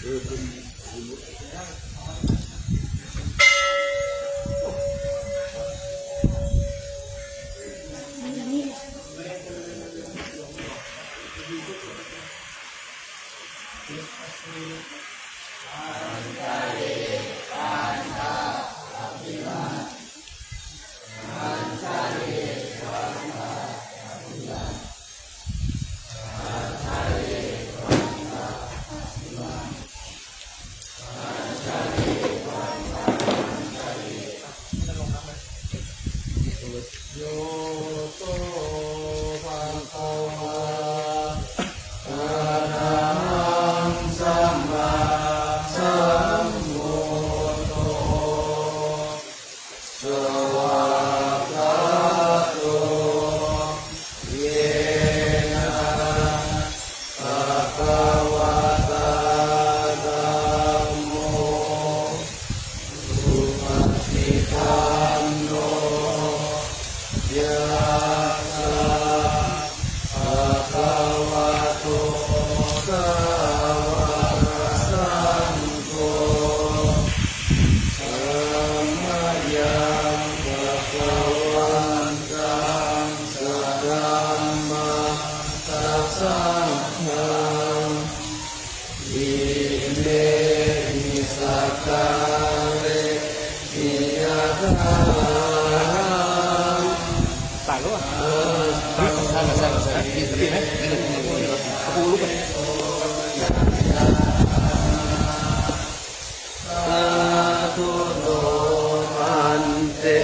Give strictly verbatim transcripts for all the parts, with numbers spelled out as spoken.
Yo to bhagavā arahaṃ sammāsambuddho svākkhāto yena bhagavatā dhammo supaṭipanno yassa bhagavato sāvakasaṅgho tammayaṃ bhagavantaṃ sadhammaṃ sasaṅghaṃ imehi sakkārehi yathārahaṃ ใส่หรือเปล่า เออ ใส่ ใส่ ใส่ ใส่ ใส่ ใส่ ใส่ ใส่ Sādhu no bhante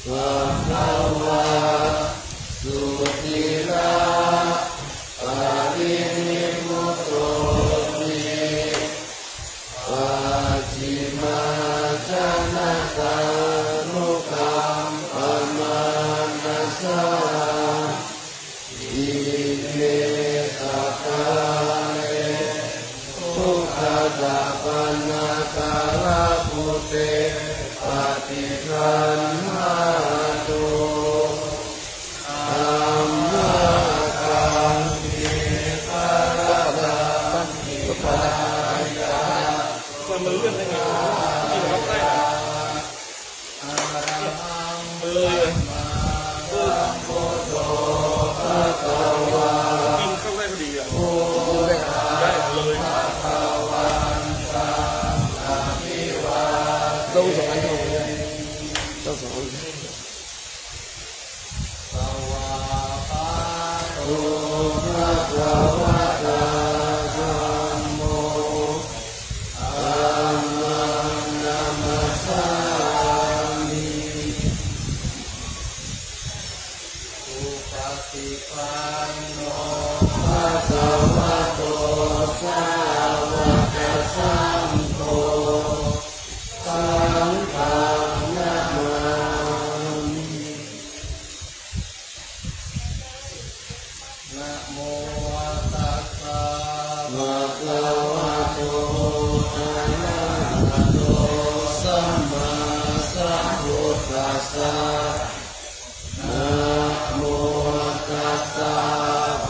bhagavā suciraparinibbutopi pacchimājanatānukampamānasā ime sakkāre duggatapaṇṇākārabhūte paṭiggaṇhātu amhākaṃ dīgharattaṃ มันเลื่อนได้ไง ที่เราได้ เออ เออ กินเข้าได้พอดีอ่ะ ได้เลย ต้องสองอันเท่ากัน ต้องสองอัน Svākkhāto bhagavatā dhammo dhammaṃ namassāmi. Supaṭipanno bhagavato sāvakasaṅgho saṅghaṃ namāmi. Namo tassa bhagavato arahato sammāsambuddhassa. Namo tassa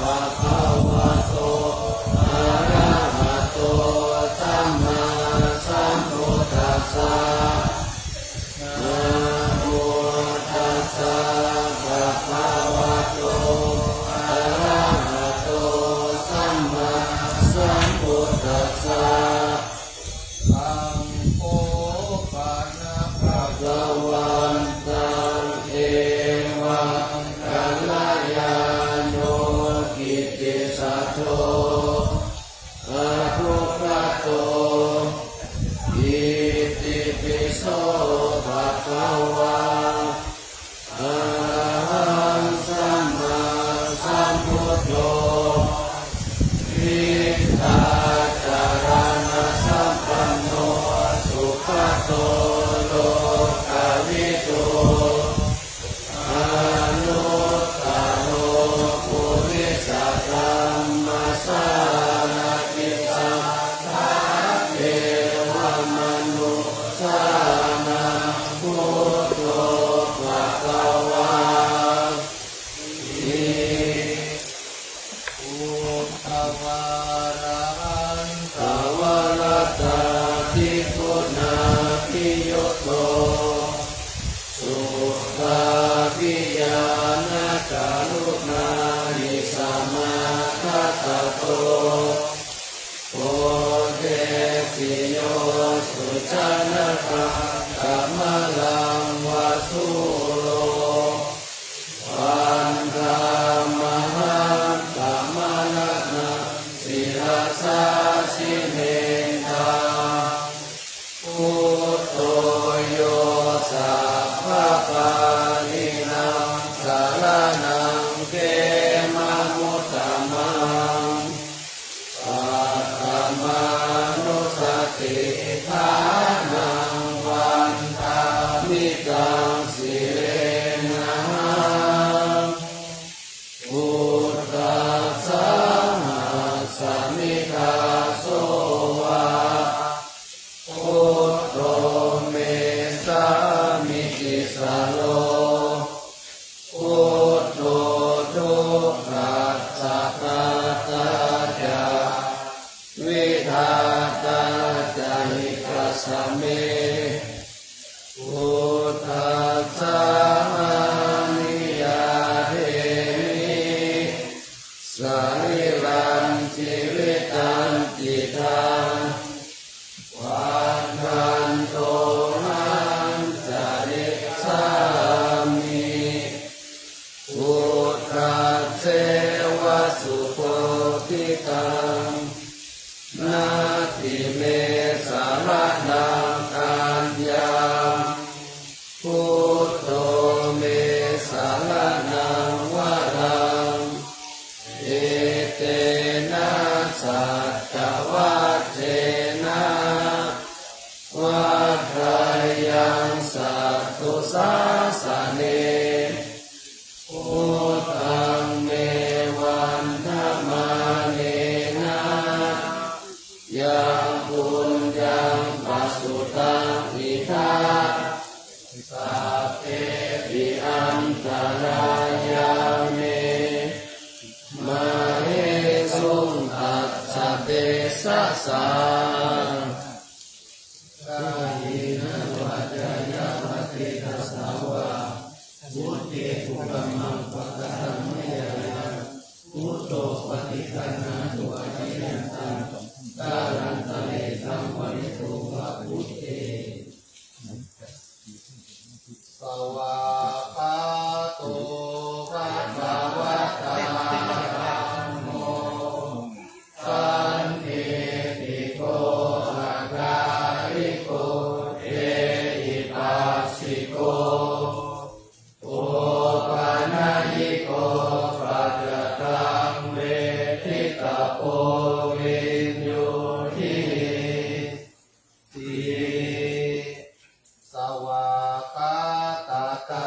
bhagavato arahato sammāsambuddhassa. Namo tassa bhagavato arahato sammāsambuddhassa. Saṅgho pana bhagavantaṃ Yo sujanakaṃ kamalaṃ va sūro, vandāmahaṃ tamaraṇaṃ sirasā jinendaṃ. Buddho yo sabbapāṇīnaṃ saraṇaṃ khemamuttamaṃ. Paṭhamānussatiṭṭhānaṃ vandāmi taṃ sirenahaṃ. Buddhassāhasmi dāso va, buddho me sāmikissaro. Buddho dukkhassa ghātā ca, vidhātā ca hitassa me. Buddhassāhaṃ niyyādemi, sarīrañjīvitañcidaṃ. Vandantohaṃcarissāmi, buddhasseva subodhitaṃ. Natthi me saraṇaṃ aññaṃ, buddho me saraṇaṃ varaṃ. Etena saccavajjena, vaḍḍheyyaṃ satthu sāsane. Buddhaṃ me vandamānena, yaṃ puññaṃ pasutaṃ idha, sabbepi antarāyā me, māhesuṃ tassa tejasā. Kāyena vācāya va cetasā vā, buddhe kukammaṃ pakataṃ mayā yaṃ, buddho paṭiggaṇhatu accayantaṃ, kālantare saṃvarituṃ va buddhe. Svākkhāto bhagavatā dhammo, sandiṭṭhiko akāliko ehipassiko, opanayiko paccattaṃ veditabbo viññūhīti. Svākkhātatā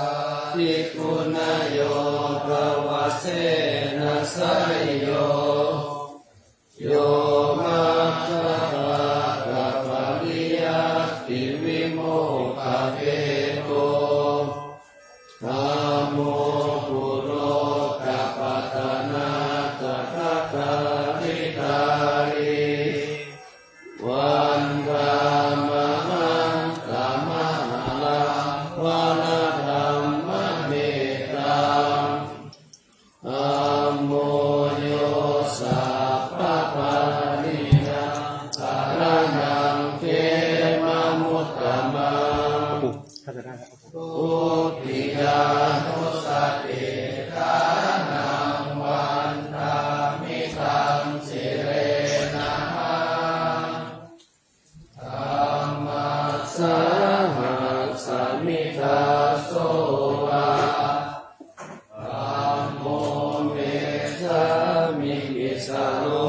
bhikkhuneyyo bhavasena seyyo, yo maggapākapariyattivimokkhabhedo, dhammo kulokapatanā ca gatāhitāhi, vandāmahaṃ tamaharaṃ varadhammametaṃ. Dhammo yo sabbapāṇīnaṃ saraṇaṃ khemamuttamaṃ. Dutiyānussatiṭṭhānaṃ vandāmi taṃ sirenahaṃ. Dhammassāhasmi dāso va, dhammo me sāmikissaro.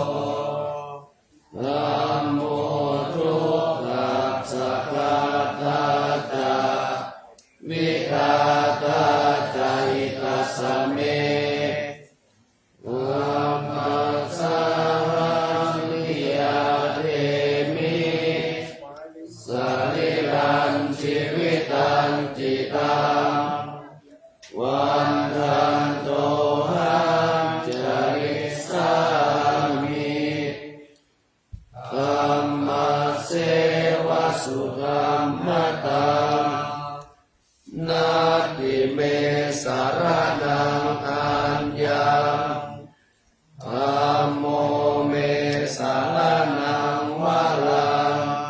Dhammo dukkhassa ghātā ca, vidhātā ca hitassa me. Dhammassāhaṃ niyyādemi, sarīrañjīvitañcidaṃ. Vandantohaṃcarissāmi, dhammasseva sudhammataṃ. Natthi me saraṇaṃ aññaṃ, dhammo me saraṇaṃ varaṃ.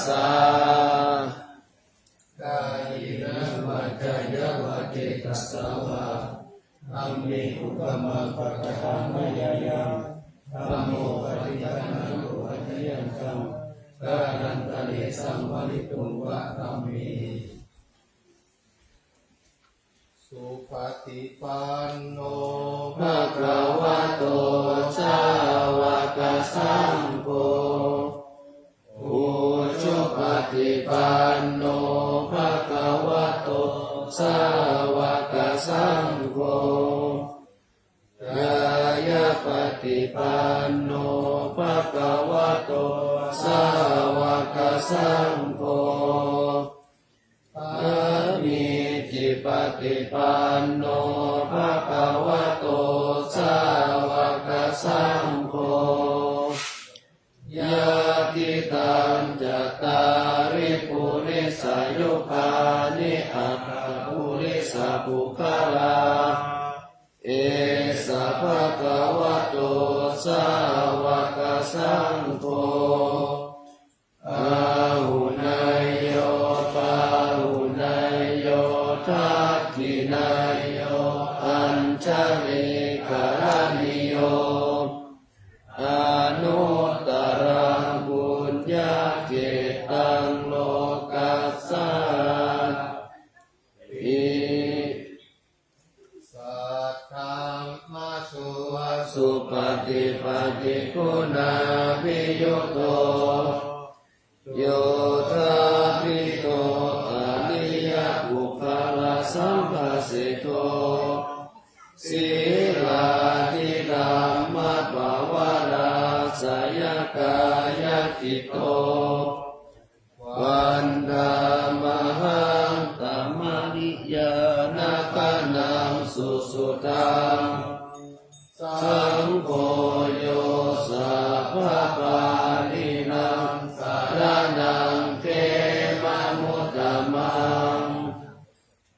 sā. Kāyena vācāya va cetasā vā, dhamme kukammaṃ pakataṃ mayā yaṃ, dhammo paṭiggaṇhatu accayantaṃ, kālantare saṃvarituṃ va dhamme. Supaṭipanno bhagavato sāvakasaṅgho, ujupaṭipanno bhagavato sāvakasaṅgho, ñāyapaṭipanno bhagavato sāvakasaṅgho, sāmīcipaṭipanno bhagavato sāvakasaṅgho, yadidaṃ cattāri purisayugāni aṭṭha purisapuggalā, esa bhagavato sāvakasaṅgho, āhuneyyo pāhuneyyo dakkhiṇeyyo añjalikaraṇīyo, anuttaraṃ puññakkhettaṃ lokassāti. Saddhammasu supaṭipattiguṇābhiyutto, yoṭṭhabbidho ariyapuggalasaṅghaseṭṭho, sīlādidhammapavarāsayakāyacitto, vandāmahaṃ tamariyāna gaṇaṃ susuddhaṃ. Saṅgho yo sabbapāṇīnaṃ saraṇaṃ khemamuttamaṃ,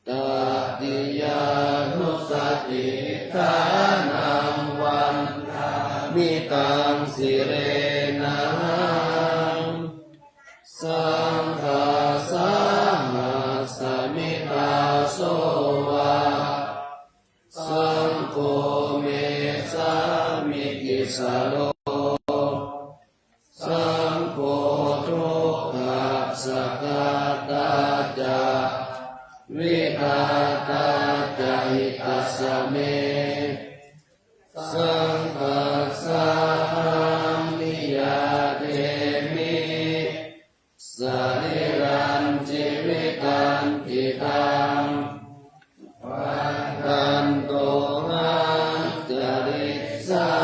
tatiyānussatiṭṭhānaṃ vandāmi taṃ sirenahaṃ. Saṅghassāhasmi dāso va, saṅgho me sāmikissaro, saṅgho dukkhassa ghātā ca vidhātā ca hitassa me, saṅghassāhaṃ niyyādemi sarīrañjīvitañcidaṃ, vandantohaṃ carissāmi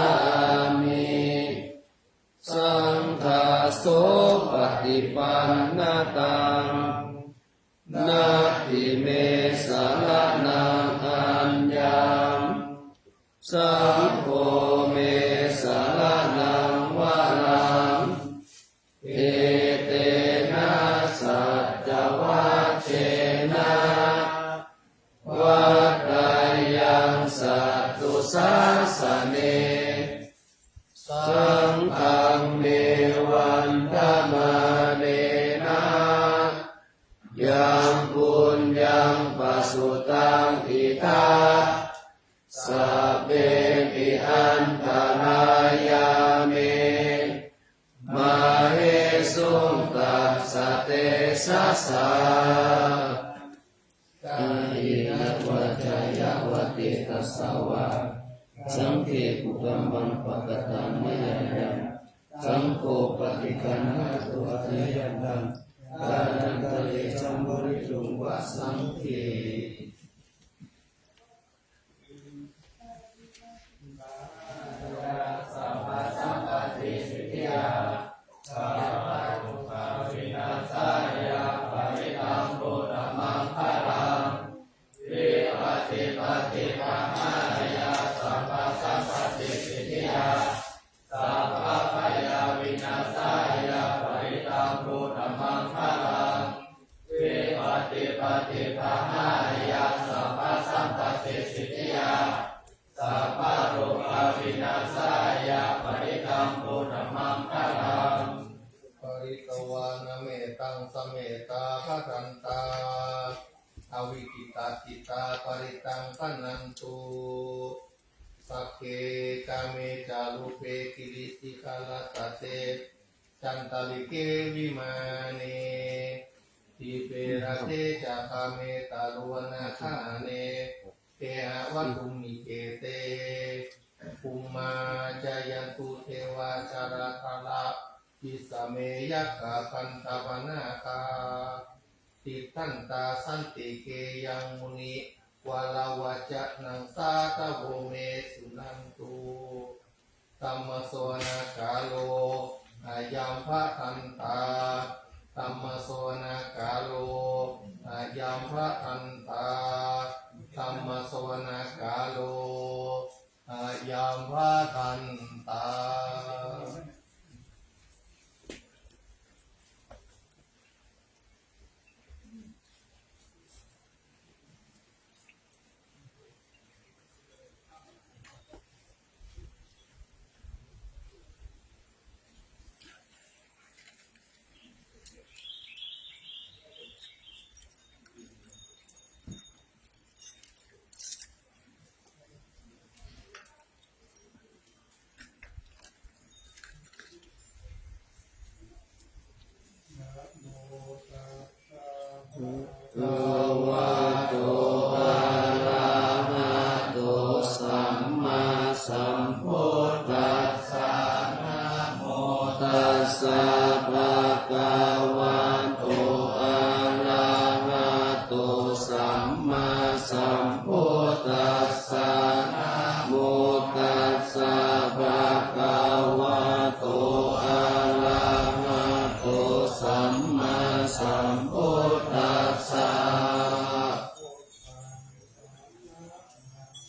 saṅghassopaṭipannataṃ, natthi me saraṇaṃ aññaṃ, saṅgho me saraṇaṃ varaṃ, etena saccavajjena vaḍḍheyyaṃ satthu sāsane, saṅghaṃ me vandamānena yaṃ puññaṃ pasutaṃ idha, sabbepi antarāyā me māhesuṃ tassa tejasā. Kāyena vācāya va cetasā vā, saṅghe kukammaṃ pakataṃ mayā yaṃ, saṅgho paṭiggaṇhatu accayantaṃ, kālantare saṃvarituṃ va saṅghe. Sabbabhayavināsāya parittaṃ brūtha maṅgalaṃ. Vipattipaṭibāhāya sabbasampattisiddhiyā, sabbarogavināsāya parittaṃ brūtha maṅgalaṃ. Pharitvāna me taṃ samettā bhadantā, avikkhittacittā parittaṃ bhaṇantu. Sagge kāme ca rūpe girisikharataṭe cantalikkhe vimāne, dīpe raṭṭhe ca gāme taruvanagahane gehavatthumhi khette, bhummā cāyantu devā jalathalavisame yakkhagandhabbanāgā, tiṭṭhantā santike yaṃ munivaravacanaṃ sādhavo me suṇantu. Dhammassavanakālo ayambhadantā. Dhammassavanakālo ayambhadantā. Dhammassavanakālo ayambhadantā. Bhagavato arahato sammāsambuddhassa. Namo tassa bhagavato arahato sammāsambuddhassa. Namo tassa bhagavato arahato sammāsambuddhassa.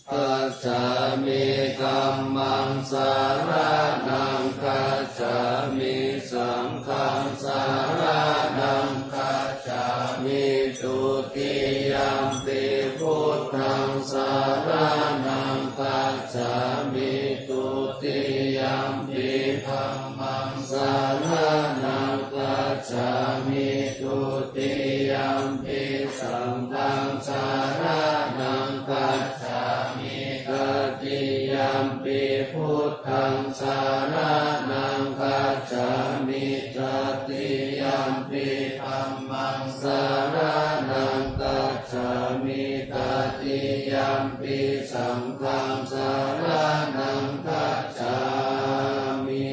Gacchāmi. Dhammaṃ saraṇaṃ gacchāmi. Saṅghaṃ saraṇaṃ gacchāmi. Dutiyampi buddhaṃ saraṇaṃ gacchāmi. Dutiyampi dhammaṃ saraṇaṃ gacchāmi. Dutiyampi saṅghaṃ saraṇaṃ gacchāmi. Tatiyampi buddhaṃ saraṇaṃ gacchāmi. Tatiyampi dhammaṃ saraṇaṃ gacchāmi. Tatiyampi saṅghaṃ saraṇaṃ gacchāmi.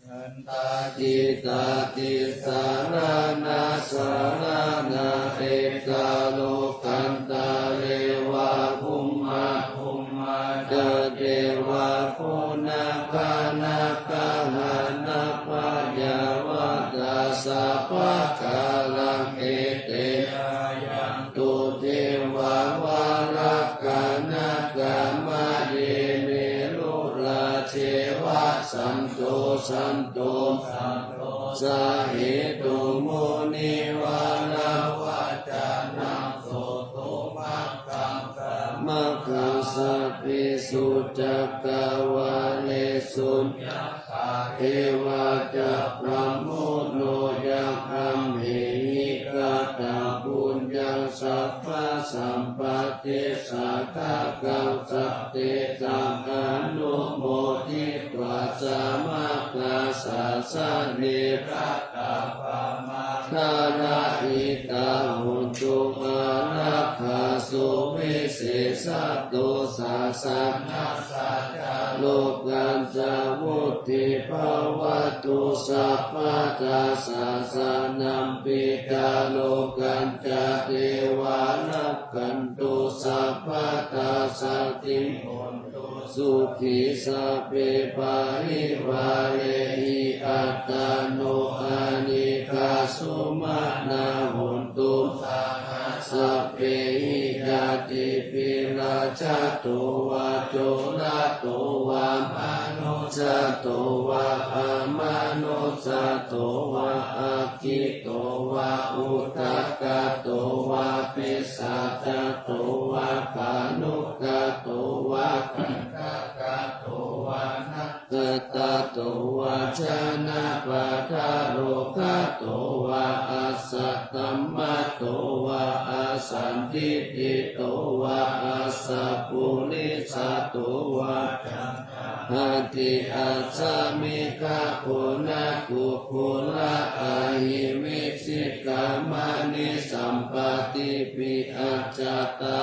Sattacitta tisaraṇasaraṇā, eka lokantare va bhummā, bhummā ca devā, bhunnā bhaṇāgaha nābhayā vā tassa pākāraṃ, ete āyantu devā valakkhānā, gāmaye merurāje vasanto, santo santosāhetuṃ, munivaravacanaṃ suṇotu, maggaṃ sabbesu cakkavāḷesu, yaṃ devā ca brahmuno, yaṃ amhehi kataṃ puññaṃ, sabbasampatti sādhakaṃ, sattetaṃ anumoditvā, samaggā sāsane ratā pamāṇaratitā hontu, ārākkhā suvisesato, sāsanassa ca lokassā vuḍḍhī bhavatu sabbadā. Sāsanampi ca lokañca devā rakkhantu sabbadā, saddhiṃ hontu sukhī sabbe, parivarehi attano anīghā sumanā hontu, saha sabbehi ñātibhi. Rājato vā corato vā manussato vā amanussato vā aggito vā udakato vā pisācato vā khāṇukato vā kaṇṭakato vā nakkhattato vā janapadarogato vā asaddhammato vā asandiṭṭhito vā asappurisato vā cattāhāti asmiṃ gabbhano kukkuro ahi vicchikā maṇisappadīpi ajjatā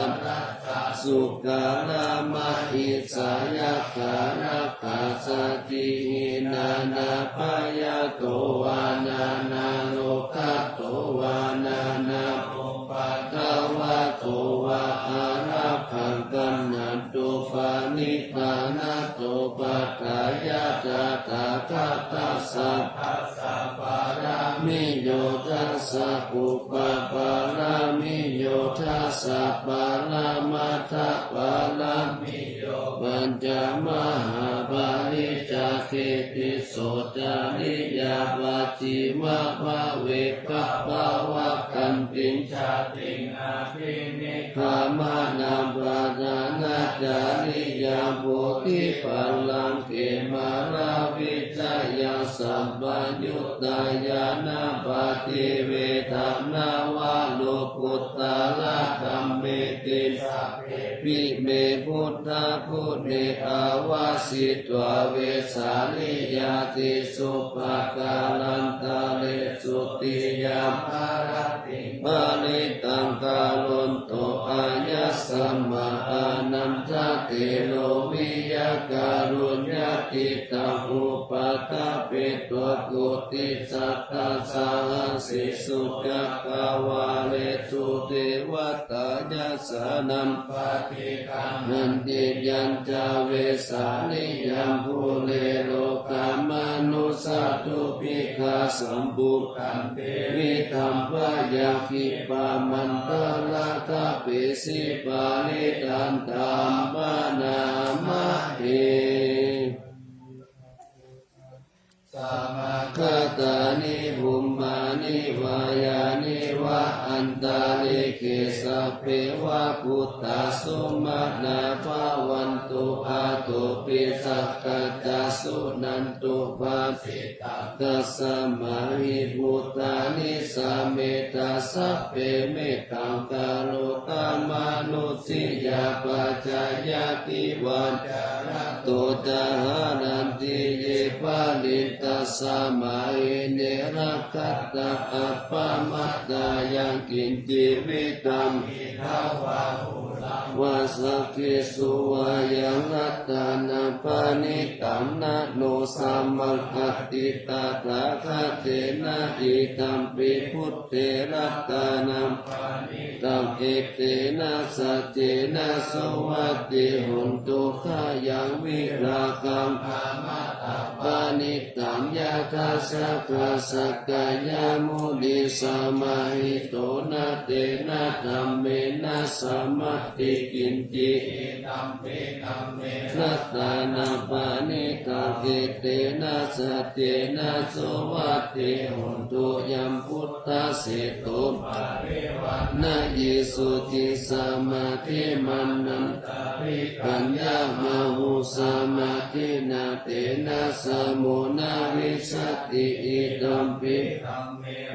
sukarā mahīsā yakkhā rakkhasādīhi nānābhayato vā nānārogato vā nānāupaddavato vā ārakkhaṃ gaṇhantu paṇidhānato. Patthāya tathāgatassa dasa pāramiyo dasa upapāramiyo dasa paramatthapāramiyo pañca mahāpariccāge tisso cariyā pacchimabhave gabbhāvakkantiṃ jātiṃ abhinikkhamanaṃ padhānacariyaṃ bodhipallaṅke māravijayaṃ sabbaññutañāṇappaṭivedhaṃ navalokuttaradhammeti sabbepime buddhaguṇe āvajjitvā vesāliyā tīsu pākārantaresu tiyāmarattiṃ parittaṃ karonto āyasmā ānandatthero viya kāruññacittaṃ upaṭṭhapetvā koṭisatasahassesu cakkavāḷesu devatā yassāṇaṃ paṭiggaṇhanti yañca vesāliyaṃ pure rogāmanussadubbhikkhasambhūtan tividhaṃ bhayaṃ khippamantaraṃ tapesu parittaṃ taṃ bhaṇāma he. Samāgatāni bhummāni vā yāni va antalikkhe sabbe va bhūtā sumanā bhavantu athopi sakkacca suṇantu bhāsitaṃ. Tasmā hi bhūtā nisāmetha sabbe mettaṃ karotha mānusiyā pajāya divā ca ratto ca haranti ye baliṃ tasmā hi ne rakkhatha appamattā. Yaṃ kiñci vittaṃ idha vā huraṃ vā saggesu vā yaṃ ratanaṃ paṇītaṃ na no samaṃ atthi tathāgatena idampi buddhe ratanaṃ paṇītaṃ etena saccena suvatthi hotu. Khayaṃ virāgaṃ amataṃ paṇītaṃ yadajjhagā sakyamunī samāhito na tena dhammena samatthi kiñci idampi dhamme ratanaṃ paṇītaṃ etena saccena suvatthi hotu. Yambu ddhaseṭṭho parivaṇṇayī suciṃ samādhimānantarikaññamāhu samādhinā tena samo na vijjati idampi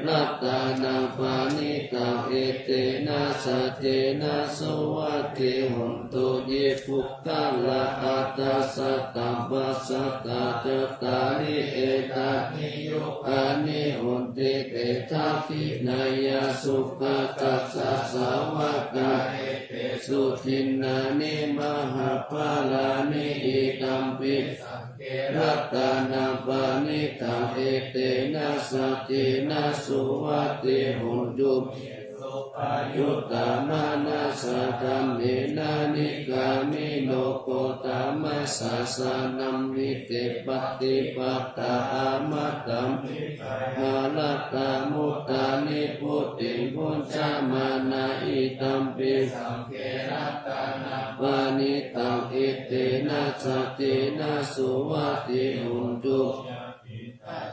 ratanaṃ paṇītaṃ etena saccena suvatthi hotu. Ye puggalā aṭṭha sataṃ pasatthā cattāri etāni yugāni honti te dakkhiṇeyyā sugatassa sāvakā etesu dinnāni mahapphalāni idampi saṅghe ratanaṃ paṇītaṃ etena saccena suvatthi hotu. Suppayuttā manasā daḷhena nikkāmino gotamasāsanamhi te pattipattā amataṃ vigayha laddhā mudhā nibbutiṃ bhuñjamānā idampi saṅghe ratanaṃ paṇītaṃ etena saccena suvatthi hotu.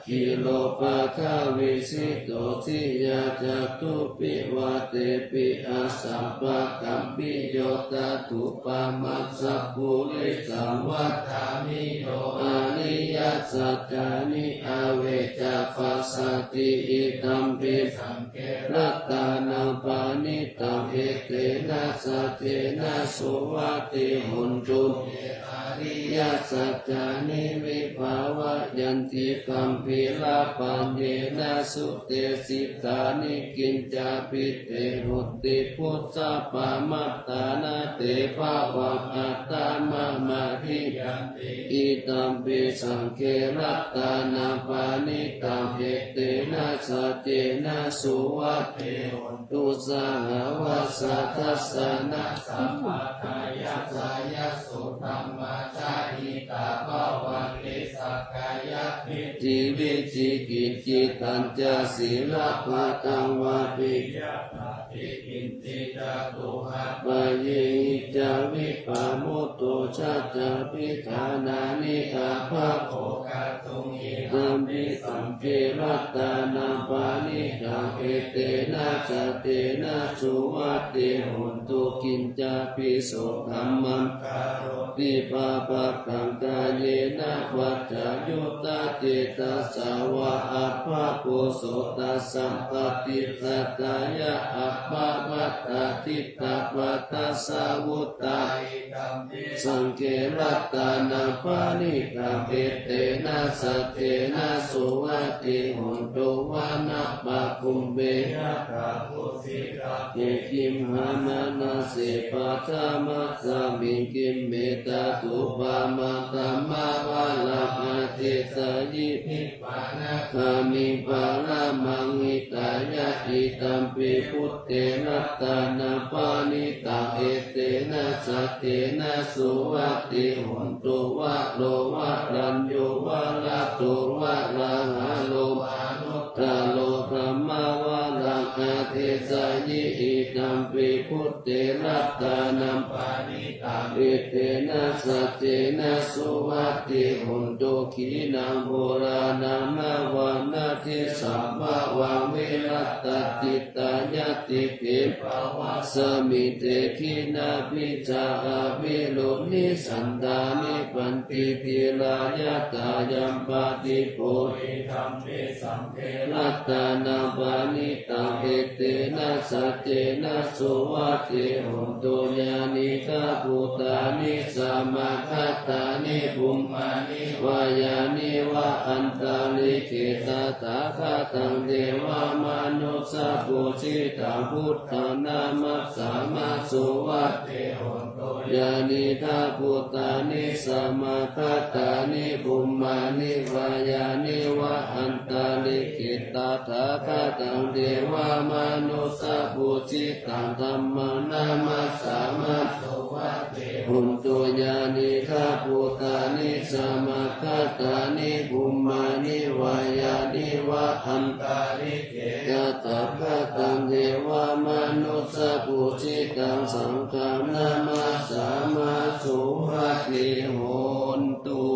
Khīlo paṭhaviṃ sito siyā catubbhi vātebhi asampakampiyo tathūpamaṃ sappurisaṃ vadāmi yo ariya saccāni avecca passati. Idampi saṅghe ratanaṃ paṇītaṃ, etena saccena suvatthi hotu. Ye ariyasaccāni vibhāvayanti gambhīrapaññena sudesitāni, kiñcāpi te honti phussappamattānaṃ, te bhavaṃ aṭṭhamamādiyanti. Idampi saṅghe ratanaṃ paṇītaṃ, etena saccena suvatthi hotu. Sahāvassa dassanasampadāya, seyyathū dhammā jahitā bhavanti, sakkāyadiṭṭhi vicikicchitañca, sīlabbataṃ vāpi yadatthi kiñci, catūhapāyehi ca vippamutto, cha cābhiṭhānāni abhabbo kātuṃ. Idampi saṅghe ratanaṃ paṇītaṃ, etena saccena suvatthi hotu. Kiñcāpi so dhammaṃ karoti pāpakaṃ, kāyena vācāyuda cetasā vā, abhabbo so tassa paṭicchadāya, abbhabbatā diṭṭhapadassa vuttā. Idampi saṅghe ratanaṃ paṇītaṃ, etena saccena suvatthi hotu. Vanappagumbe yathā phussitagge, gimhānamāse paṭhamasmiṃ, gimhe tathūpamaṃ dhammavaraṃ adesayi, nibbānagāmiṃ paramaṃ hitāya. Idampi buddhe ratanaṃ paṇītaṃ, etena saccena suvatthi hotu. Varo varaññū varado varāharo, anuttaro dhammavaraṃ adesayi, idampi buddhe ratanaṃ paṇītaṃ, etena saccena suvatthi hotu. Khīṇaṃ purāṇaṃ navaṃ natthi sambhavaṃ, virattacittāyatike pavassāmi, te khīṇabījā avirūḷhichandā, nibbanti dhīrā yathāyampadīpo. Idampi saṅghe ratanaṃ paṇītaṃ, etena saccena suvatthi hotu. Yānīdha bhūtāni samāgatāni, bhummāni vā yāni va antalikkhe, tathāgataṃ devamanussapūjitaṃ, buddhaṃ namassāma suvatthi hotu. Yānīdha bhūtāni samāgatāni, bhummāni vā yāni va antalikkhe, tathāgataṃ devamanussapūjitaṃ, dhammaṃ namassāma suvatthi hotu. Yānīdha bhūtāni samāgatāni, bhummāni vā yāni va antalikkhe, tathāgataṃ devamanussapūjitaṃ, saṅghaṃ namassāma suvatthi hotu.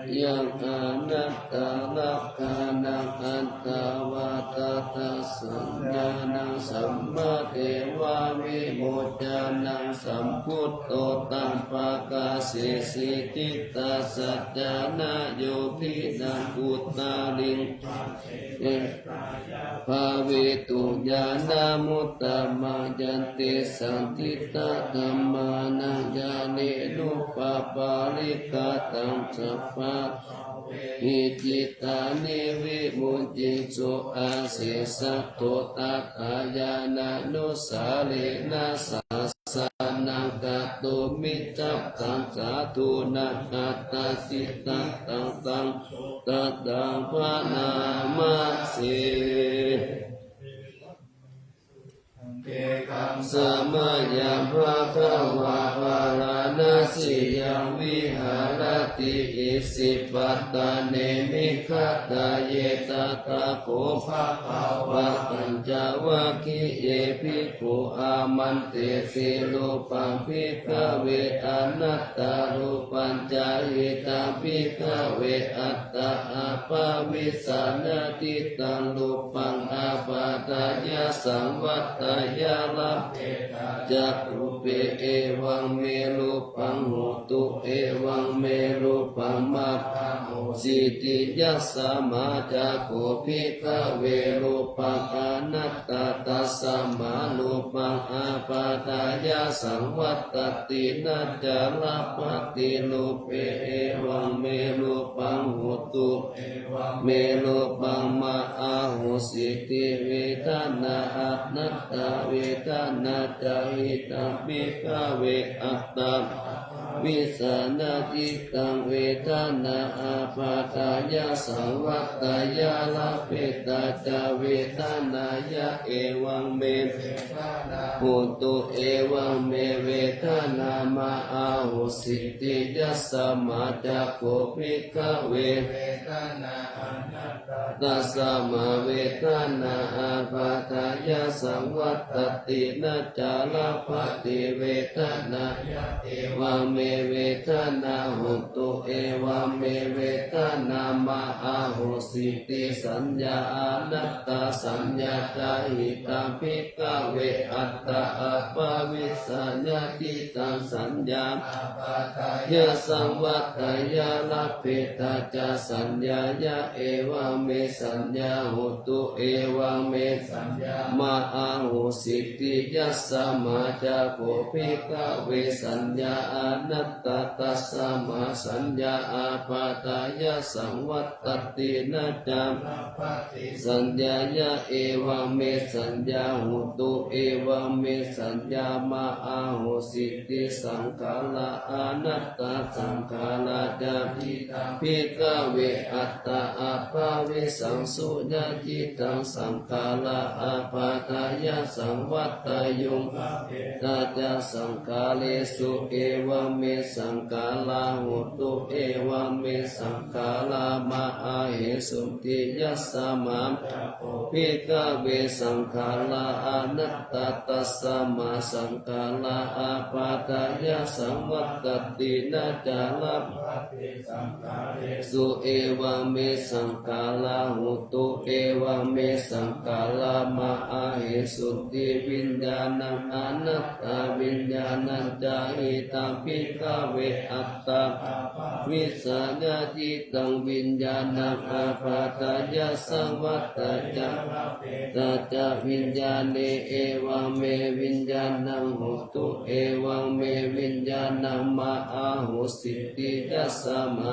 Yaṃ anattalakkhaṇaṃ, atthāvatadassa ñāṇaṃ, sammadeva vimoccanaṃ, sambuddho taṃ pakāsesi, cittasaccāna yogīnaṃ, uttariṃ bhavitu ñāṇamuttamaṃ. Yantesaṃ ṭhitādhammānaṃ, ñāṇenupapaṭigātaṃ, sabbā hi cittāni vimucciṃsu, asesato. Tathāyānānussārena, sāsanaṃ katumicchattaṃ, sādhūnaṃ attasiddhataṃ, taṃ sotthāhaṃ bhaṇāma se. Ekaṃ samayaṃ bhagavā bārāṇasiyaṃ viharati isipatane migadāye. Tatra kho bhagavā pañcavaggiye bhikkhū āmantesi: Rūpaṃ bhikkhave anattā, rūpañca idha bhikkhave attā abhavissa, na diṭṭhaṃ rūpaṃ appaṭidassā, vadattā yāvateva ca rūpaṃ pe evaṃ me rūpaṃ hotu, evaṃ me rūpaṃ ma ahosīti. Yasmā ca kho bhikkhave rūpaṃ anattā, tasmā rūpaṃ ābādhāya saṃvattati, na ca labbhati rūpe evaṃ me rūpaṃ hotu, me rūpaṃ ma ahosīti. Vedanā anattā, vedanā ca hidaṃ bhikkhave attā appavissaññā cittaṃ, vedanā ābādhāya saṃvatteyya, labbhetha ca vedanāya, evaṃ me hotu, evaṃ me vedanā ma ahosīti. Yasmā ca kho bhikkhave tasmā vedanā ābādhāya saṃvattati, na ca labbhati vedanāya, evaṃ me vedanā hotu, evaṃ me vedanā ma ahosīti. Saññā anattā, saññā ca hidaṃ bhikkhave attā appavissaññā cittaṃ, saññā ābādhāya saṃvatteyya, labbhetha ca saññāya, evaṃ me saññā hotu, evaṃ me saññā ma ahosīti. Yasmā ca kho bhikkhave saññā anattā, tasmā saññā ābādhāya saṃvattati, na ca saññāya, evaṃ me saññā hotu, evaṃ me saññā ma ahosīti. Saṅkhārā anattā, saṅkhārā ca hidaṃ bhikkhave attā appavissaṃsuññā cittaṃ, saṅkhārā ābādhāya saṃvatteyyaṃ, labbhetha ca saṅkhāresu, evaṃ me saṅkhārā hontu, evaṃ me saṅkhārā ma ahesunti. Yasmā bhikkhave saṅkhārā anattā, tasmā saṅkhārā ābādhāya saṃvattati, na ca labbhati saṅkhāresu, evaṃ me saṅkhārā hontu, evaṃ me saṅkhārā ma ahesunti. Viññāṇaṃ anattā, viññāṇañca hidaṃ bhikkhave attā appavissaññā cittaṃ, viññāṇaṃ ābādhāya saṃvatteyya, labbhetha ca viññāṇe, evaṃ me viññāṇaṃ hotu, evaṃ me viññāṇaṃ ma ahosīti. Yasmā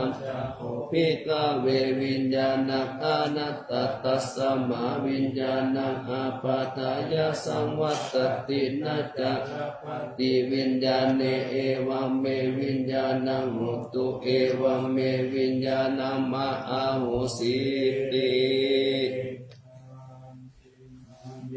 bhikkhave viññāṇaṃ anattā, tasmā viññāṇaṃ ābādhāya saṃvattati, na ca labbhati viññāṇe, evaṃ me viññāṇaṃ hotu, evaṃ me viññāṇaṃ ma ahosīti.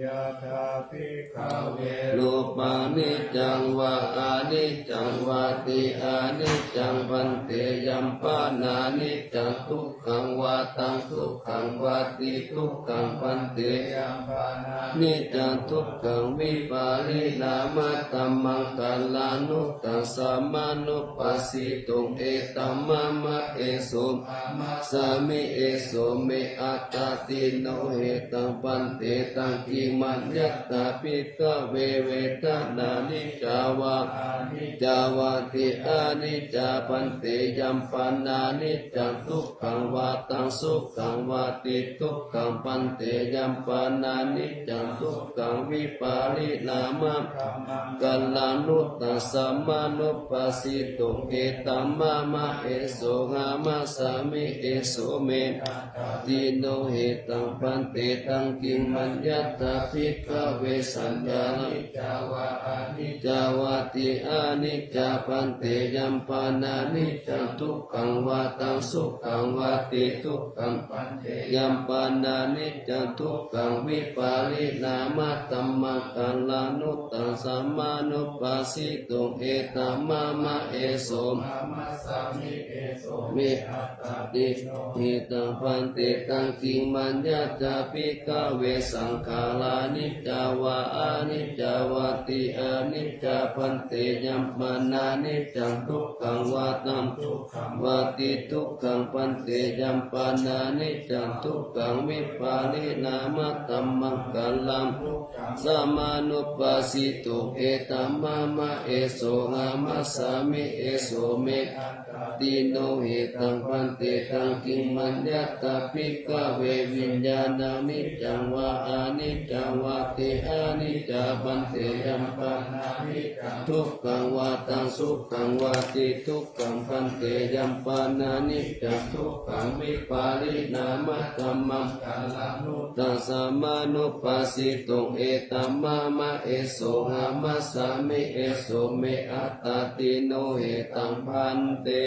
Yathā bhikkhave rūpaṃ niccaṃ vā aniccaṃ vāti. Aniccaṃ bhante, yam panāniccaṃ, dukkhaṃ vā taṃ dukkhaṃ vāti. Dukkhaṃ bhante, yam panāniccaṃ, dukkhaṃ vipariṇāmatammaṅgalanuttaṃ, sammānupasītuṃ, etam mama, eso mama, sāmi, eso me attāti. No hetaṃ bhante, taṃ kiṃ maññatha bhikkhave, vedanā niccā vā aniccā vāti. Aniccā bhante, yam panāniccaṃ, dukkhaṃ vā taṃ sukhaṃ vāti. Dukkhaṃ bhante, yam panāniccaṃ, dukkhaṃ vipariṇāmatammaṅgalanuttaṃ, sammānupasītuṃ, etam mama, eso mama, sāmi, eso me attāti. No hetaṃ bhante, taṃ kiṃ maññatha bhikkhave, saññā niccā vā aniccā vāti. Aniccā bhante, yam panāniccaṃ, dukkhaṃ vā taṃ sukhaṃ vāti. Dukkhaṃ bhante, yam panāniccaṃ, dukkhaṃ vipariṇāmatammaṅgalanuttaṃ, sammānupasītuṃ, etam mama, eso mama, sāmi, eso me attāti. No hetaṃ bhante, taṃ kiṃ maññatha bhikkhave, saṅkhārā aniccā vā aniccā vāti aniccā bhante. Yampāṇāniccaṃ dukkhaṃ vā taṃ dukkhaṃ vāti dukkhaṃ bhante. Yampāṇāniccaṃ dukkhaṃ vipariṇāmadhammaṃ kallaṃ dukkhaṃ samanupassituṃ. Etama ma eso hamasāmi eso me attāti. No hetaṃ bhante taṃ kiṃ maññatha bhikkhave viññāṇaṃ niccaṃ vā aniccaṃ vāti aniccā bhante. Yampāṇāniccaṃ dukkhaṃ vā taṃ sukhaṃ vāti dukkhaṃ bhante. Yampāṇāniccaṃ dukkhaṃ vipariṇāmadhammaṃ kallaṃ dukkhaṃ samanupassituṃ. Etama ma eso hamasāmi eso me attāti. No hetaṃ bhante.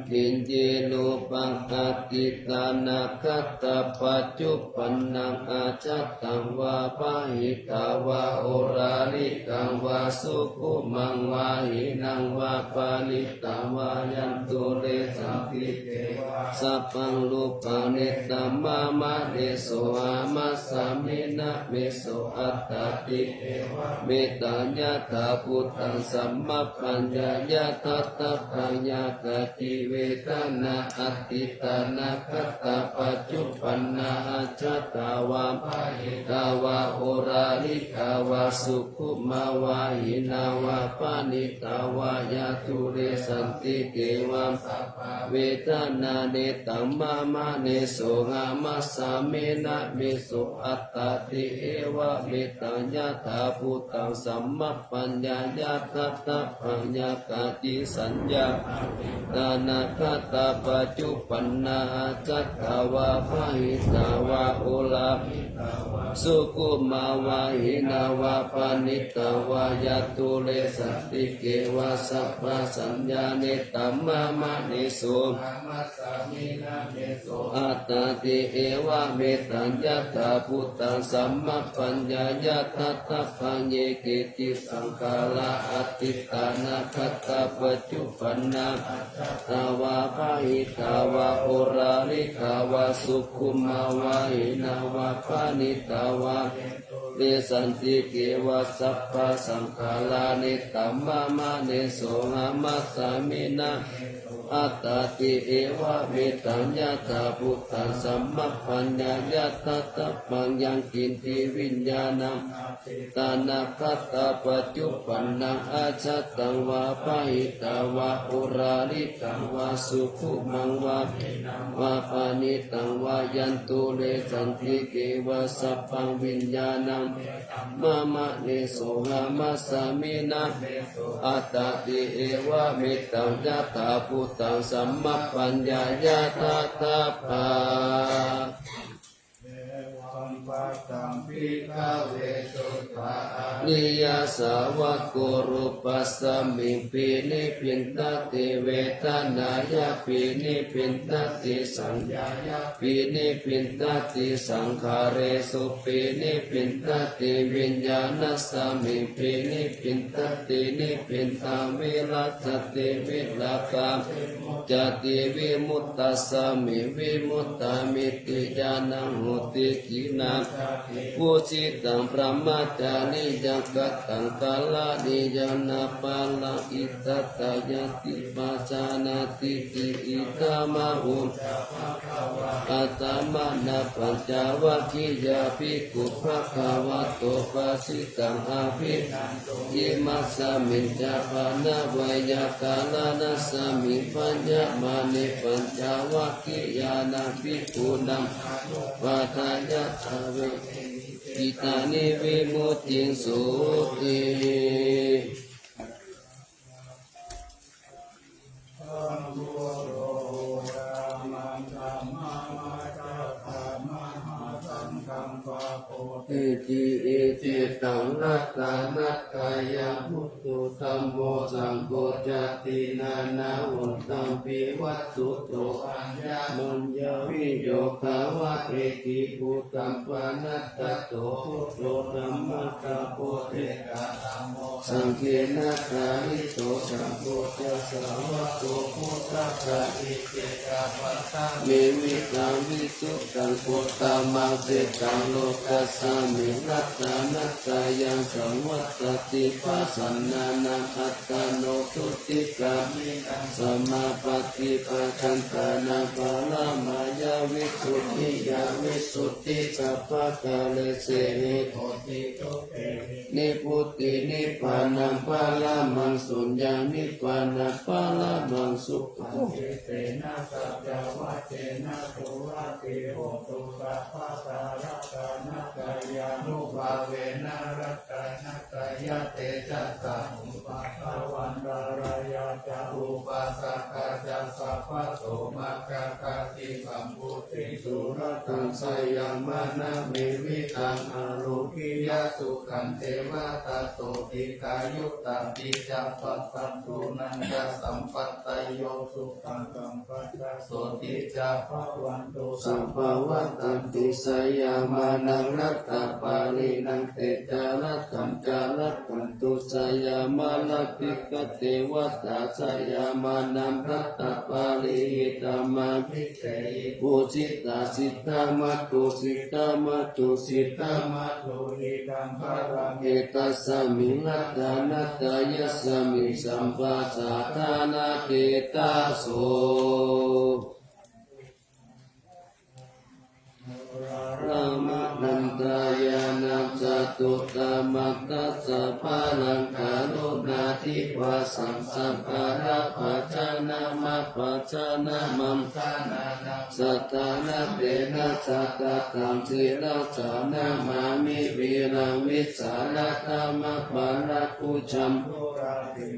Kiñci rūpaṃ atītānāgatapaccuppannaṃ ajjhattaṃ vā bahiddhā vā oḷārikaṃ vā sukhumaṃ vā hīnaṃ vā paṇītaṃ vā yandūre santike vā sabbaṃ rūpaṃ nettamāma neso hamasāmi na meso attāti. Evamettaṃ yathābhūtaṃ sammappaññāya daṭṭhabbaṃ. Yā kāci vedanā atītānāgatapaccuppanna ajjhattā vā bahiddhā vā oḷārikā vā sukhumā vā hīnā vā paṇītā vā yandūre santike vā sabbā vedanā nettamāma neso hamasāmi na meso attāti. Evamettaṃ yathābhūtaṃ sammappaññāya daṭṭhabbaṃ. Yā kāci saññā atītānāgatapaccuppanna ajjhattā vā bahiddhā vā oḷārikā vā sukhumā vā hīnā vā paṇītā vā yandūre santike vā sabbā saññā nettamāma neso attāti. Evamettaṃ yathābhūtaṃ sammappaññāya daṭṭhabbaṃ. Ye keci saṅkhārā atītānāgatapaccuppanna ajjhattā vā bahiddhā vā oḷārikā vā sukhumā vā hīnā vā paṇītā vā yandūre santike vā sabbā saṅkhārā nettamāma neso hamasāmi na attāti. Evamettaṃ yathābhūtaṃ sammappaññāya daṭṭhabbaṃ. Yaṅkiñci viññāṇaṃ atītānāgatapaccuppannaṃ ajjhattaṃ vā bahiddhā vā oḷārikaṃ vā sukhumaṃ vā hīnaṃ vā paṇītaṃ vā yandūre santike vā sabbaṃ viññāṇaṃ nettamāma neso hamasāmi na meso attāti. Evamettaṃ yathābhūtaṃ sammappaññāya daṭṭhabbaṃ. Evaṃ paṭṭhaṃ bhikkhave suttā ariyasāvako rūpasmiṃ abhinibbindati, vedanāya abhinibbindati, saññāya abhinibbindati, saṅkhāresu abhinibbindati, viññāṇasmiṃ abhinibbindati, nibbindaṃ virajjati, virāgā muccati, vimuttasmiṃ vimuttamiti ñāṇaṃ hoti. Khīṇā vussitaṃ brahmacariyaṃ kataṃ karaṇīyaṃ nāparaṃ itthattāyāti pajānātīti. Idamāhu attamana pañcavaggiyā bhikkhū bhagavato bhāsitaṃ abhinanduṃ. Imasmiñca pana veyyākaraṇasmiṃ bhaññamāne pañcavaggiyānaṃ bhikkhūnaṃ anupādāya dvādasānibbindāni vimucciṃsūti. Iti, iti taṃ ratanattayaṃ buddho dhammo saṅgho ca tiṇṇannavuttampi vatthuto aññamaññaviyogavā eki buddhaṃ panattatto buddho dhammattha bodheka dhammo saṅghena pālito saṅgho ca sāvako buddhassa iti taṃ paṭhamhi visuddhaṃ visuddhaṃ uttamaṃ sitaṃ lokasmiṃ ratanattayaṃ saṃvattati pasannānaṃ attano suttikāmino samāpatti pajjantānaṃ paramāya visuddhiyā visuddhi sabbakāresehi nibbutiṃ nibbānaṃ paramaṃ suññaṃ nibbānaṃ paramaṃ sukhaṃ. Etena saccavajjena suvatthi hotu sabbadā. Ratanattayānubhāvena ratanattayatejasā upaddavaṃ ṭālāya ca upassakā ca sabbaso maggāgāti sambudhiṃ suratā jayamānā me vittaṃ ārogyasukhaṃ ceva tato dīghāyutaṃ ca pattaṃ sumaṅgalaṃ ca sampādayo sukhaṃ sampadā sotthi ca bhavantu sabbā. Vadanti jayamānaṃ ratapālinaṃ te ca ratanaṃ ca rakkhantu jayamānā bhikkhave. Vata jayamānam ratapāli hitamabhiseyi pūjitā jitā mato jitā mato jitā mato hitam balaṃ. Etasmiṃ ratanattayasmiṃ sabbasaddhānaṃ etaso Ramanandayana catuttamattassa balaṃ karuṇāti vāsaṃ sabbalābhajanam appajanamam saddhānattayena sattataṃ sirasā namāmi viraṃ vissālakamabhālakujaṃ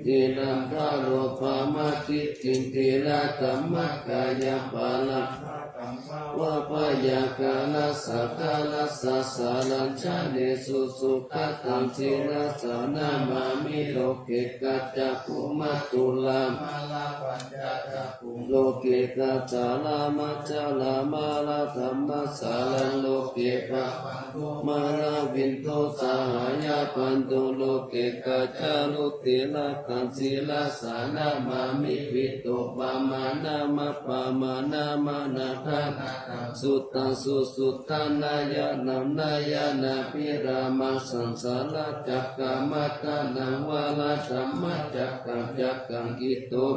dhiraṃ dāro pamādiṭṭhiṃ dhiratamaggayaṃ param bhavabhayākālasākālassa sāraṃ janesu sugataṃ sirasā namāmi. Loke kaccakkhumātulā loke kaccalāmācalā māratamācaraṃ loke pāpaṃ kho māravindo sahāya bandhū loke kaccaruṃ tilakaṃ sirasā namāmi. Vītopamaṇāmappamāṇamanādanādaṃ suttaṃ susuddhānāyanaṃ nāyanabhirāmaṃ saṃsāracakkhamaddhānaṃ varadhammacakkaṃ cakkaṃ kito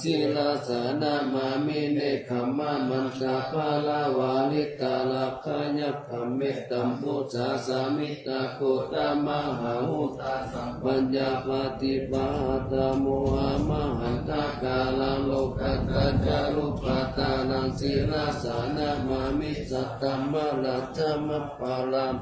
sirasā namāmi. Nekkhammamantaparamvaritarakkhāyakkham etambujasāmi. Ghotamahābhūtasaṅ paññāpadīpahatthamohamahantakāraṃ lokattacarūpadāraṃ sirasā namāmi. Saddhammaratnamappalaṃ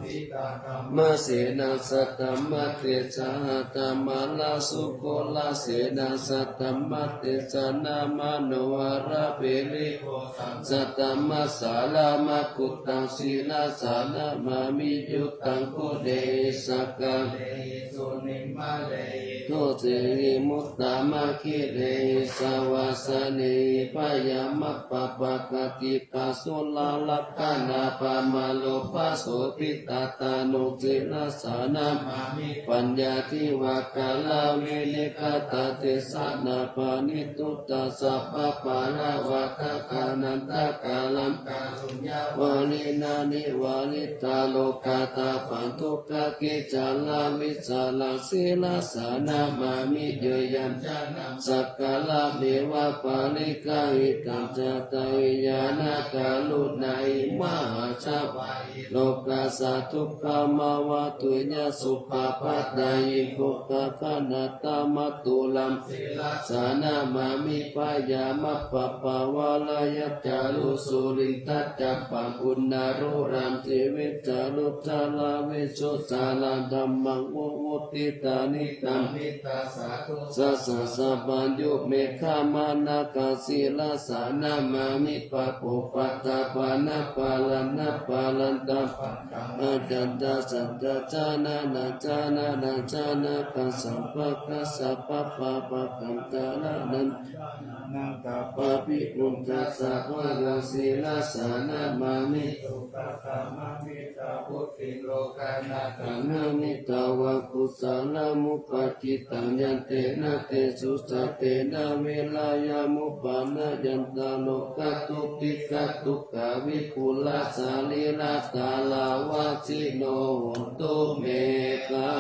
māsenaṃ saddhammattesa hatthamārāsubhūrasenaṃ saddhammattesa nāmanuvārāpirivosaṃ saddhammasāraṃ guttaṃ sirasā namāmi. Uttamaguṇehi sakkā dosehi muttamakhīlehi savāsanehi byāmappamakaccipā sulalakkhaṇapamāro pāsubhikkhataraṇo sirasā namāmi. Paññādhivakkaraṃ vinikkhattadesanā paṇidutā sabbabālavādakānantakāraṃ kāruññavāsinā nivaritā rogātabbantu gaggicaraṃ vīsaraṃ sirasā namāmi. Yo yaṃ janaṃ sakkarameva pariggāhitaṃ chattariyaṇakaruṇāhi mahāsabhāhi lokassa sukhamavatuyya suppabhātayi kho gaganatamatulaṃ sirasā namāmi bhayamakkhappavalāyacāru surindachabbaṃ uṇṇāluḷaṃ sivisarucchalavisūsalādhammaṃ vivuttidāni tamita sādhu sasasabbaññu meghamaṇakasīlasā namāmi bhabbopādapanāpalaṇhappalantapaṃ ajjhattasatta jananajjananajjanakasappakasappabhāvaṃ kallaṇaṃ jananānaṃ kappabhijjhasabbaharaṃ sīlasā namāmi supaddamamita vuḍḍhiṃ lokanāthaṃ namitvā kusalamappakītaṃ yantena tejasā tena virayaṃ upanayanto rogā dukkhikā dukkhā vipulā sarīrā dālāvajjino hontu me gā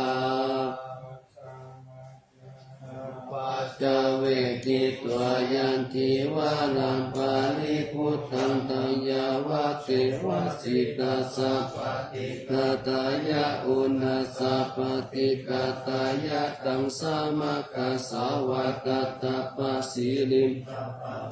paccavekkhitvā yaṃ cīvaraṃ paribhuttaṃ taṃ yāvadeva sītassa paṭighātāya uṇhassa paṭighātāya taṃ samaggāsvā tattha pasiriṃ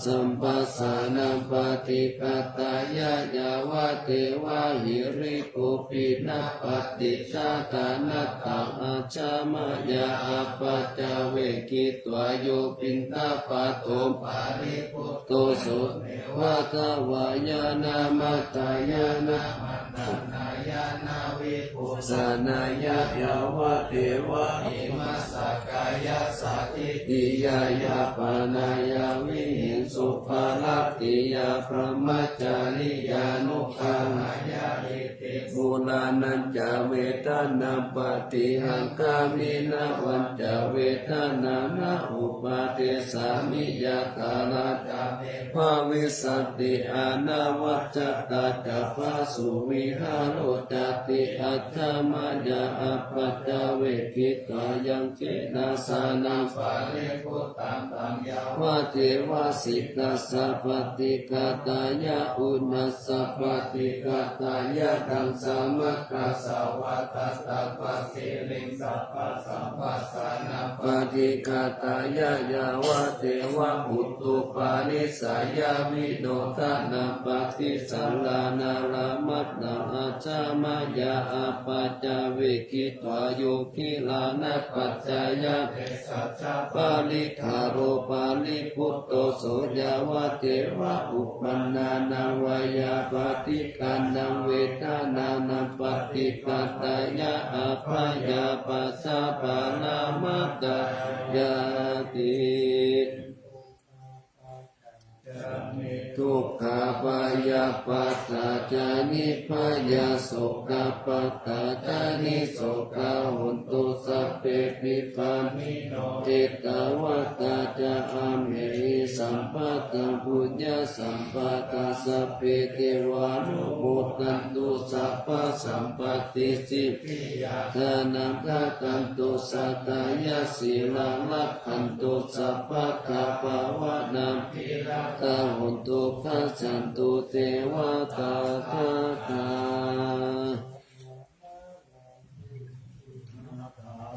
sampāsaṇapaṭighātāya yāvadeva hirikopinapaṭicchādanatthaṃ ajja mayā apaccavekkhitvā yo piṇḍapāto paribhutto so neva davāya na madāya na maṇḍanāya na vibhūsanāya yāvadeva imassa kāyassa ṭhitiyā yāpanāya vihiṃsuparatiyā brahmacariyānuggahāya iti purāṇañca vedanaṃ paṭihaṅkhāmi navañca vedanānaṃ uppādessāmi yathāladdha me bhavissati anavajjatā ca phāsuvihāro cāti. Ajja mayā apaccavekkhitvā yaṃ cenasanaṃ paribhuttaṃ taṃ yāvadeva sītassa paṭighātāya uṇhassa paṭighātāya taṃ samaggāsvā tattha pasiriṃ sampāsaṇapaṭighātāya yāvadeva utupanissayavinodanapaṭisallānārāmatthaṃ ajja mayā apaccavekkhitvā yo gilānapaccayabhesajjaparikkhāro paribhutto so yāvadeva uppannānaṃ veyyābādhikānaṃ vedanānaṃ paṭighātāya abyāpajjhaparamatāyāti. Dukkhā bhayappattā ca nibbhayā sokappattā ca nissokā hontu sabbepi pāṇino. Ettāvatā ca amhehi sambhataṃ puññasampadaṃ sabbe devānumodantu sabbasampattisiddhiyā. Dānaṃ dadantu saddhāya sīlaṃ rakkhantu sabbadā bhāvanābhiratā hontu gacchantu devatāgatā.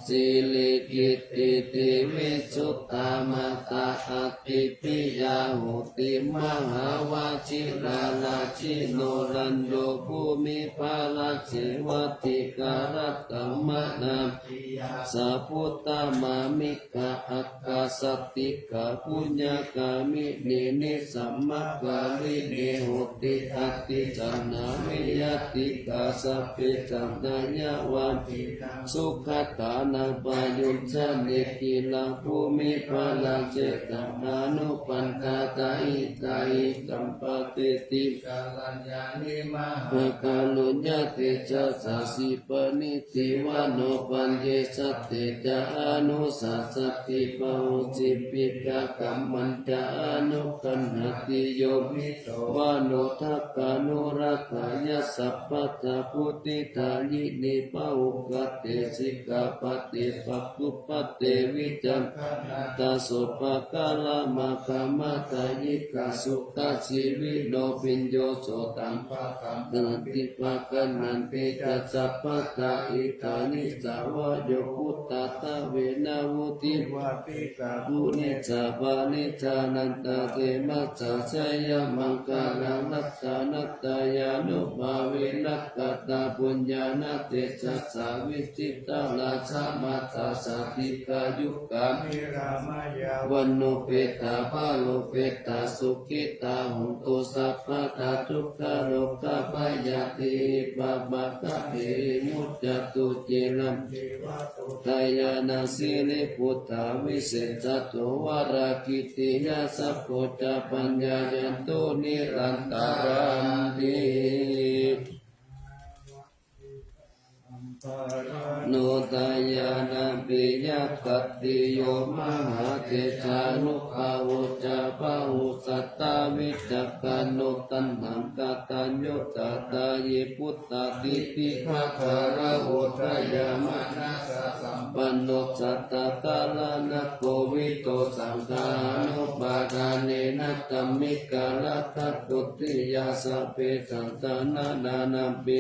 Silikītividivisuddhā mātā ādi piyā hoti mahāvajirārājino rañño bhūmiparāsevati. Karattaṃ manāpiyā sā buddhābhimānā āgā sattikā puññagāminī nisammakāyinī hoti. Ādi saha ñātakā sabbe saha ñātiyā vajjitā sugatānaṃ payuñjanti. Khīlaṃ bhūmiparāsitaṃ anupaṇḍātā hitāhi sampātiti. Kalyāṇī mahākaruññatejasā sippaṇidhi vano pañcasate ca anusassati. Bahusīti piṭakatthañca anuggahāti yo muñci to vano dakkhaṇo rāgāya sabbadha vuḍḍhidāyinī pahukkhate sikkhāpade pāṇātipāte vijjācaraṇā Kalamāgamādayikā sukhajīvino bhiyyo sotaṃ paṭhaṃ sandhimāgannanti ca sabbadā. Idāni ca vāyo bhūtatthāverā mūtikā purikā munisapāni jānantā khemaṃ jayamaṅgalaṃ. Ratanattayānubhāvena kataṃ puññaṃ na tejasā vijitā rājamātā ca dīghāyukā vaṇṇopetāparopetā sukhitā hontu sabbadā. Dukkharogabhayā dīpimabbhatabbehi muccantu ciraṃ. Dāyanā siriputtā visesato varakittiya sakko ca paññāyanto nirantaraṃ ti. No dāyanā piyakhattiyo mahātejānubhāvo ca bāhussatthā vicakkhaṇo taṇhaṅkatañño tādāyī puttadīpigaṅgā rāhulā dāyamānasā sampanno sattakāraṇakovito saṅgahanupādānena dhammikā rakkhattuttiyā sabbesaṃ saraṇampi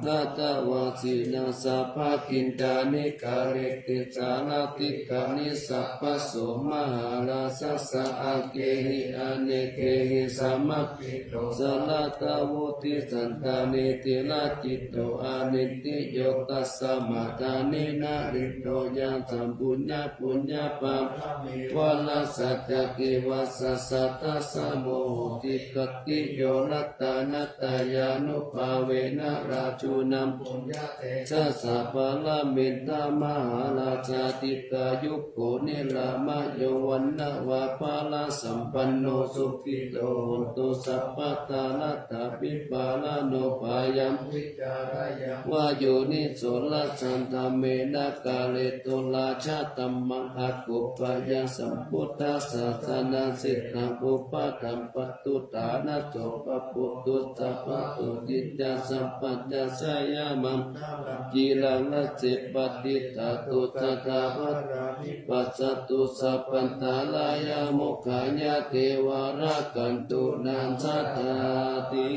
gatavā sīlaṃ sabbakiñcāni kareti sārātikāni sabbaso mahārājassa aṅgehi anekehi samāhito saratā vuḍḍhisattā netirājito anindriyo tasmā dāni na liṇḍo yaṃ saṃ puññapuññapāramī vaṇṇassa ca sīvassa satthassa mohoci gattiyo ratanattayānubhāvena rājūnaṃ puññatejasā pāramī dhamma mahārājā dīghāyuko nirāmayo vaṇṇavapālasampanno sukhito hotu sabbadā. Rattābhipālano bhayaṃ vītarāyaṃ va yoniso rājadhammena kāretu rājadhammaṃ. Akuppayaṃ sambuddhassa janasīlaṃ upaṭṭhaṃ patu ṭhānaso pāpuṭṭhussa pāturiñca sampajāya maṅgalaṃ. Ciraṃ rājje patiṭṭhatu sadā bālaṃ vipassatu sabbantarāyaṃ mokkhaṃ yātvā rakkhantu naṃ sadāti.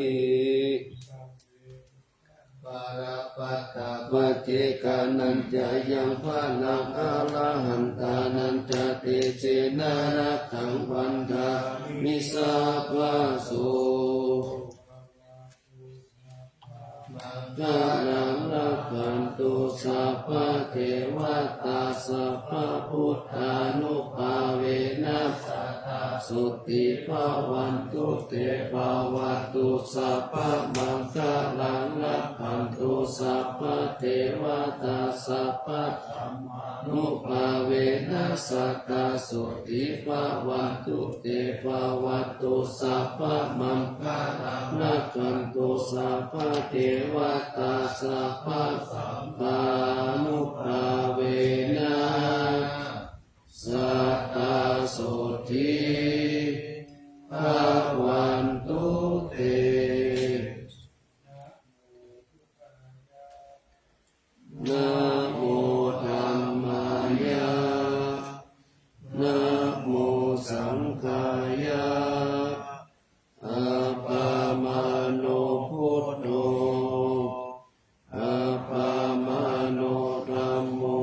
Balappattā paccekānañca yaṃ balaṃ arahantānañca tejena rakkhaṃ bandhāmi sabbaso. Maṅgalaṃ rakkhantu sabbadevatā sabbabuddhānubhāvena sadā sotthī bhavantu te. Bhavatu sabbamaṅgalaṃ rakkhantu sabbadevatā sabbadhammānubhāvena sadā sotthī bhavantu te. Bhavatu sabbamaṅgalaṃ rakkhantu sabbadevatā sabbasaṅghānubhāvena sadā sotthī bhavantu te. Namo dhammāya, namo saṅghāya. Appamāṇo buddho, appamāṇo dhammo,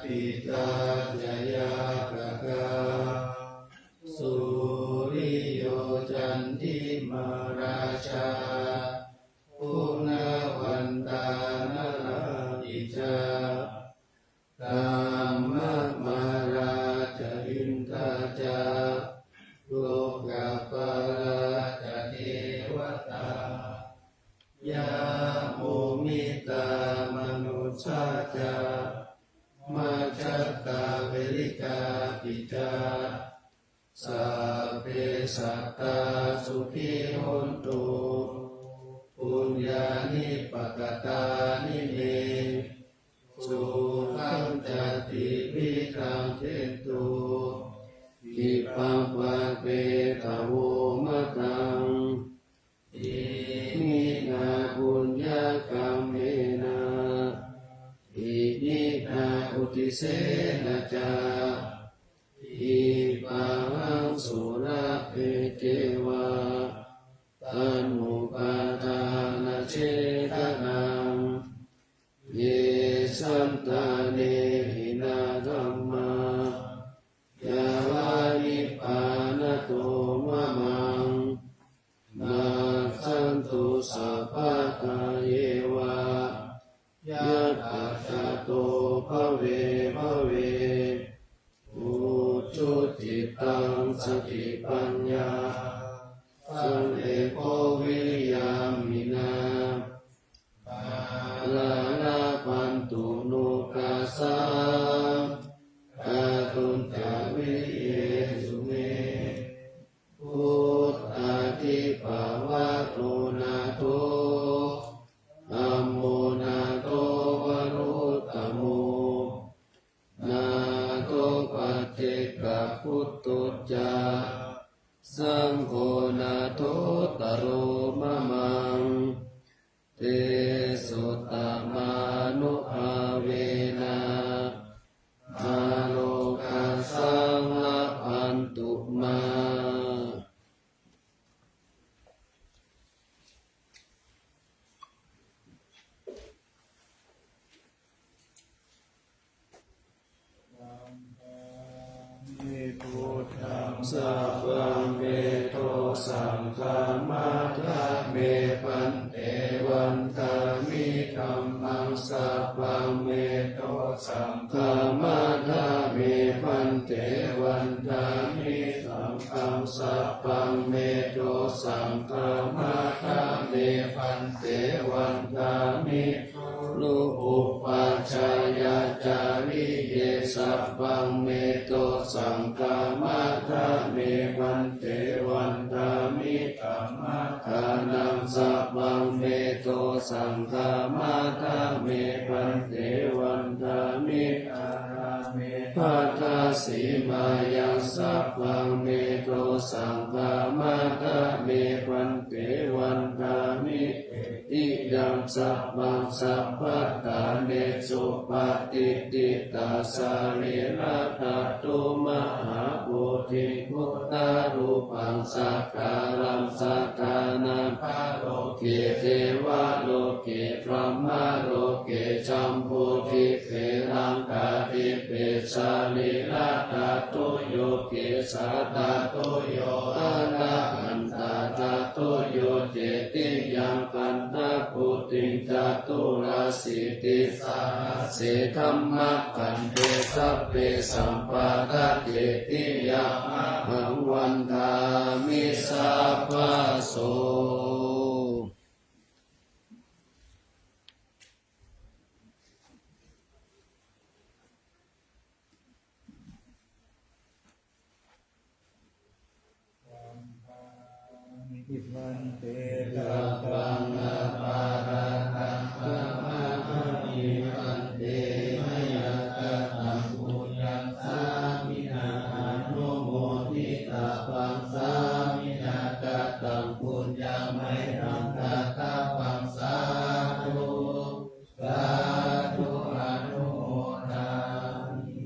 Citā ca yāmikā suriyo candimā rājā, guṇavantā narāpi ca, brahmamārā ca indā ca, lokapālā ca devatā, yamo mittā manussā ca, majjhattā verikāpi ca, sabbe sattā sukhī hontu, puññāni pakatāni me, sukhañca tividhaṃ dentu, khippaṃ pāpetha vomataṃ. Iminā puññakammena, iminā uddisena ca, khippāhaṃ sulabhe ceva, taṇhupādānachedanaṃ. Ye santāne hinā dhammā, yāva nibbānato mamaṃ, nassantu sabbadā yeva, yattha jāto bhave bhave. Ujucittaṃ satipaññā, sallekho viriyamhinā, mārā labhantu nokāsaṃ, kātuñca viriyesu me. Buddhādhipavaro nātho, dhammo nātho varuttamo, nātho paccekabuddho ca, saṅgho nāthottaro mamaṃ. Tesottamānubhāvena, mārokāsaṃ labhantu mā. Buddhaṃ sabbaṃ me dosaṃ khamatha me bhante. Vandāmi dhammaṃ sabbaṃ me dosaṃ khamatha me bhante. Vandāmi saṅghaṃ sabbaṃ me dosaṃ khamatha me bhante. Vandāmi guru upajjhāyācariye sabbaṃ me dosaṃ khamatha me bhante. Vandāmi dhammadānaṃ sabbaṃ me dosaṃ khamatha me bhante. Vandāmi dānaṃ me bhadasīmāyaṃ sabbaṃ me dosaṃ khamatha me bhante. Vandāmi titiyaṃ sabbaṃ sabbaṭṭhānesu patiṭṭhitā sarīradhātu mahābodhiṃ buddharūpaṃ sakkāraṃ sadā nātha loke devaloke brahmaloke jambudīpe laṅkādīpe sarīradhātuyo kesādhātuyo arahan tadhātuyo cetiyaṃ gandhakuṭiṃ caturāsītisahassi dhammakkhandhe sabbesaṃ paṭicetiyaṃ ahaṃ vandāmi sabbaso. Vandāmi bhante sabbaṃ aparādhaṃ khamatha me bhante. Mayā kataṃ puññaṃ sāminā anumoditabbaṃ, sāminā kataṃ puññaṃ mayhaṃ dātabbaṃ. Sādhu, sādhu, anumodāmi.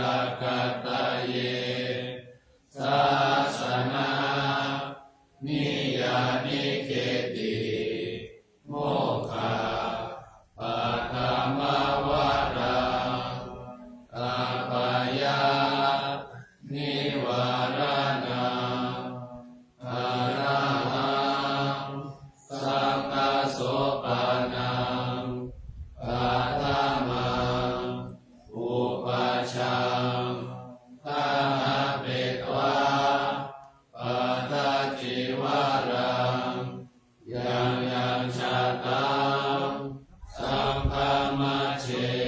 Kataye sāsanā niyyānike'ti mokkhapaṭhamavaraṃ apāyanivāraṇaṃ arahaṃ saṅghasopanam paṭhamaṃ upajjhaṃ gahapetvā pattacīvaraṃ yaṃ yaṃ jātaṃ saṅghamajjhe